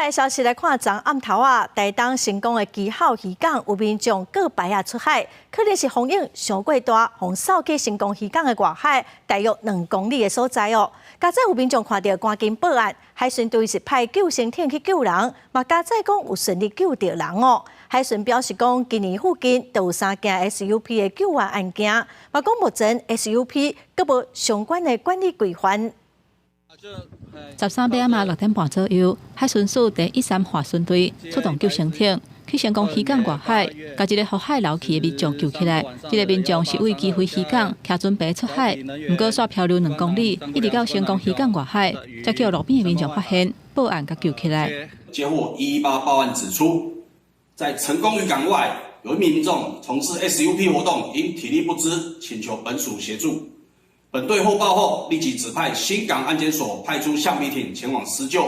來消息來看，昨暗頭啊，台東成功的旗口漁港有民眾過牌仔出海，可能是風湧傷過大，予掃去成功漁港的外海，大約2公里的所在哦。佳哉有民眾看著，趕緊報案，海巡隊是派救生艇去救人，嘛佳哉講有順利救著人哦。海巡表示講，今年附近都有三件 SUP 的救援案件，嘛講目前 SUP 閣無相關的管理規範。13欲暗6點半左右，海巡署第13滑巡隊出動救生艇去成功漁港外海，共一个予海流去的民眾救起來。這个民眾是為基肥漁港騎船耙出海，毋過煞漂流2公里，一直到成功漁港外海，才予路邊的民眾發現，報案共救起來。接獲118報案指出，在成功漁港外有一名民眾從事 SUP 活動，因體力不支，請求本署協助。本隊獲報後，立即指派新港岸檢所派出橡皮艇前往施救。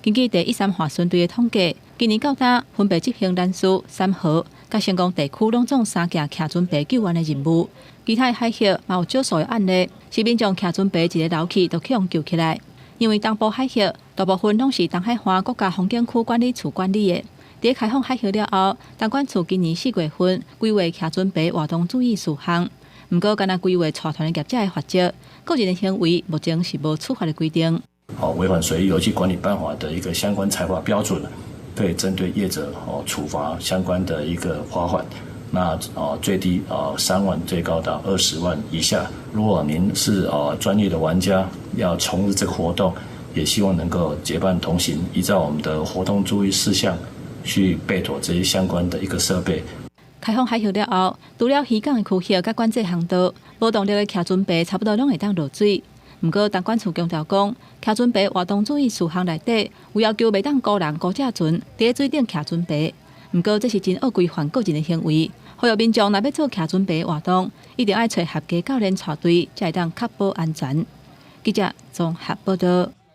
根據第13滑巡隊的統計，今年到今分別執行蘭嶼、三和、佮成功地區攏總三件騎船耙救援的任務。其他的海域嘛有少數的案例，是民眾騎船耙一个流去，就去予救起來。因為東部海域大部分攏是東海岸國家風景區管理處管理的。佇開放海域了後，東管處今年4月份規劃騎船耙活動注意事項。毋過，敢若規劃帶團的業者的罰則，個人的行為目前是無處罰的規定。哦，違反水域遊憩管理辦法的一個相關裁罰標準，可以針對業者哦處罰相關的一個罰款。那哦最低啊3萬，最高到20萬以下。如果您是哦專業的玩家，要從事這個活動，也希望能夠結伴同行，依照我們的活動注意事項去備妥這些相關的一個設備。開放海域了後，除了漁港的區域佮管制航道，無動力的騎船耙差不多攏會當落水。毋過，東管處強調講，騎船耙活動注意事項內底有要求，袂當孤人孤隻船佇水頂騎船耙。毋過，這是真惡規範個人的行為。呼籲民眾若欲做騎船耙活動，一定愛揣合格教練帶隊，才會當確保安全。記者綜合報道。